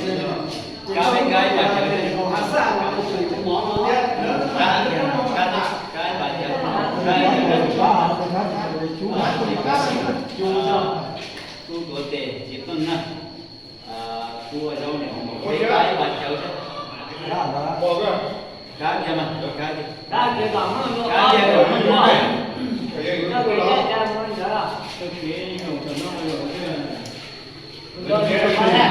Kab peb kab ib pas cawv, kab, kab ib pas cawv, kab ib pas cawv. Kuv tuav tes txiv qeej na, kuv ua zaub niam peb kab ib pas cawv. Kab kiag mas, kab kiag, kab kiag kom meej no. Ua kev tuaj.